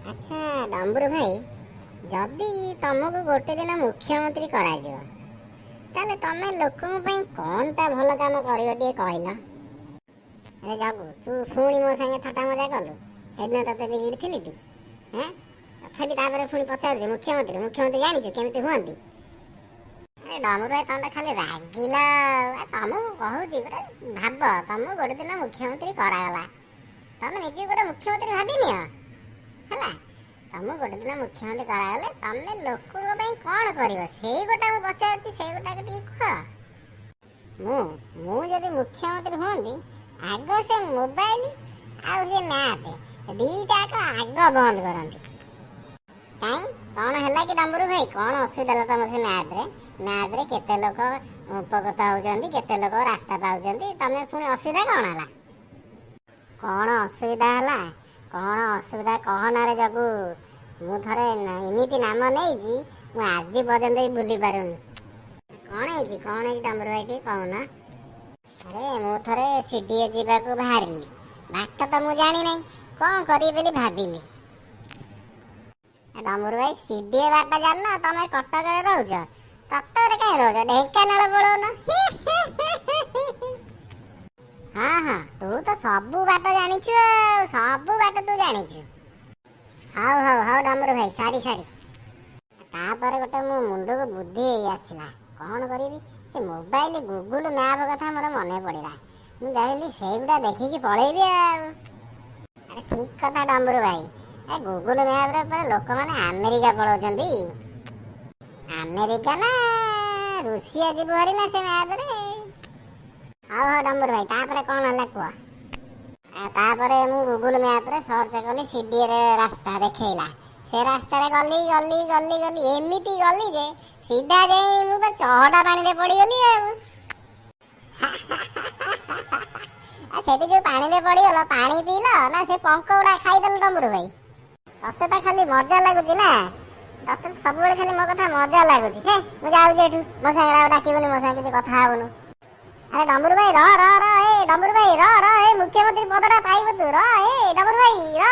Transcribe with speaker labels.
Speaker 1: ଆଚ୍ଛା ଡମ୍ବୁରୁ ଭାଇ, ଯଦି ତମକୁ ଗୋଟେ ଦିନ ମୁଖ୍ୟମନ୍ତ୍ରୀ କରାଯିବ, ତାହେଲେ ତମେ ଲୋକଙ୍କ ପାଇଁ କ'ଣଟା ଭଲ କାମ କରିବ, ଟିକେ କହିଲ। ଆରେ ଜଗୁ, ତୁ ପୁଣି ମୋ ସାଙ୍ଗେ ଥଟ୍ଟା ମଜା କଲୁ। ସେଦିନ ତତେ ବିଗିଡ଼ିଥିଲି ଟି? ହେଁ, ତଥାପି ତାପରେ ପୁଣି ପଚାରୁଛୁ ମୁଖ୍ୟମନ୍ତ୍ରୀ। ମୁଖ୍ୟମନ୍ତ୍ରୀ ଜାଣିଛୁ କେମିତି ହୁଅନ୍ତି? ଆରେ ଡମରୁ ଭାଇ, ତମେ ତ ଖାଲି ରାଗିଲ। ଆ, ତମକୁ କହୁଛି, ଗୋଟେ ଭାବ, ତମକୁ ଗୋଟେ ଦିନ ମୁଖ୍ୟମନ୍ତ୍ରୀ କରାଗଲା। ତମେ ନିଜକୁ ଗୋଟେ ମୁଖ୍ୟମନ୍ତ୍ରୀ ଭାବିନିଅ, ହେଲା? ତମକୁ ଗୋଟେ ଦିନ ମୁଖ୍ୟମନ୍ତ୍ରୀ କରାଗଲେ ତମେ ଲୋକଙ୍କ ପାଇଁ କ'ଣ କରିବ, ସେଇ ଗୋଟା ମୁଁ ପଚାରୁଛି, ସେଇ ଗୋଟାକ ଟିକେ କୁହ। ମୁଁ ଯଦି ମୁଖ୍ୟମନ୍ତ୍ରୀ ହୁଅନ୍ତି, ଆଗ ସେ ମୋବାଇଲ ଆଉ ସେ ମ୍ୟାପ୍ ଦିଟାକ ଆଗ ବନ୍ଦ କରନ୍ତି। କାଇଁ, କ'ଣ ହେଲା କି ଡମ୍ବୁରୁ ଭାଇ? କ'ଣ ଅସୁବିଧା ହେଲା ତମ ସେ ମ୍ୟାପ୍ରେ? ମ୍ୟାପ୍ରେ କେତେ ଲୋକ ଉପକୃତ ହଉଛନ୍ତି, କେତେ ଲୋକ ରାସ୍ତା ପାଉଛନ୍ତି। ତମେ ପୁଣି ଅସୁବିଧା କ'ଣ ହେଲା? କ'ଣ ଅସୁବିଧା ହେଲା, କ'ଣ ଅସୁବିଧା କହନାରେ ଜଗୁ। ମୁଁ ଥରେ ଏମିତି ନାମ ନେଇଛି, ମୁଁ ଆଜି ପର୍ଯ୍ୟନ୍ତ ବି ଭୁଲି ପାରୁନି। କ'ଣ ହେଇଛି, କ'ଣ ହେଇଛି ଡମ୍ବୁରୁ ଭାଇ, ଟିକେ କହୁନ। ଆରେ ମୁଁ ଥରେ ସିଡିଏ ଯିବାକୁ ବାହାରିଲି। ବାଟ ତ ମୁଁ ଜାଣିନାହିଁ, କ'ଣ କରିବି ବୋଲି ଭାବିଲି। ଡମ୍ବୁରୁ ଭାଇ, ସିଡିଏ ବାଟ ଜାଣିନ? ତମେ କଟକରେ ରହୁଛ, କଟକରେ କାହିଁ ରହୁଛ? ଢେଙ୍କାନାଳ ପଳଉନ। ହଁ, ତୁ ତ ସବୁ ବାଟ ଜାଣିଛୁ ଆଉ ସବୁ ବାଟ ତୁ ଜାଣିଛୁ। ହଉ ଡମ୍ବୁରୁ ଭାଇ, ସରି ସରି। ତାପରେ ଗୋଟେ ମୋ ମୁଣ୍ଡକୁ ବୁଦ୍ଧି ହେଇ ଆସିଲା। କ'ଣ କରିବି, ସେ ମୋବାଇଲ ଗୁଗୁଲ ମ୍ୟାପ୍ କଥା ମୋର ମନେ ପଡ଼ିଲା। ମୁଁ ଭାବିଲି ସେଇଗୁଡ଼ା ଦେଖିକି ପଳେଇବି ଆଉ। ଆରେ ଠିକ କଥା ଡମ୍ବୁରୁ ଭାଇ, ଏ ଗୁଗୁଲ ମ୍ୟାପ୍ରେ ପରେ ଲୋକମାନେ ଆମେରିକା ପଳଉଛନ୍ତି। ଆମେରିକା ନା ରୁଷିଆ ଯିବୁ ଭାରି ନା ସେ ମ୍ୟାପ୍ରେ। ହଉ ଡମ୍ବୁରୁ ଭାଇ, ତାପରେ କ'ଣ ହେଲା କୁହ। ତାପରେ ମୁଁ ଗୁଗୁଲ ମ୍ୟାପ୍ରେ ସର୍ଚ୍ଚ କଲି, ସିଡିଏରେ ରାସ୍ତା ଦେଖେଇଲା। ସେ ରାସ୍ତାରେ ଗଲି, ଗଲି, ଗଲି, ଗଲି, ଏମିତି ଗଲି ଯେ ସିଧା ଯାଇ ମୁଁ ବା ଚହଟା ପାଣିରେ ପଡ଼ିଗଲି। ଆଉ ସେଠି ଯୋଉ ପାଣିରେ ପଡ଼ିଗଲ, ପାଣି ପିଇଲ ନା ସେ ପଙ୍କ ଗୁଡ଼ା ଖାଇଦେଲ? ଡମ୍ବୁରୁ ଭାଇ, ତତେ ତ ଖାଲି ମଜା ଲାଗୁଛି ନା? ତତେ ତ ସବୁବେଳେ ଖାଲି ମୋ କଥା ମଜା ଲାଗୁଛି। ହେ, ମୁଁ ଯାଉଛି ଏଠୁ। ମୋ ସାଙ୍ଗରେ ଆଉ ଡାକିବୁନି, ମୋ ସାଙ୍ଗେ କିଛି କଥା ହବୁନୁ। ଆରେ ଡମ୍ବୁରୁ ଭାଇ, ର ର ର। ଏ ଡମ୍ବୁରୁ ଭାଇ, ର ର। ଏ ମୁଖ୍ୟମନ୍ତ୍ରୀ ପଦଟା ପାଇବୁ ତୁ, ର। ଏ ଡମ୍ବୁରୁ ଭାଇ, ର।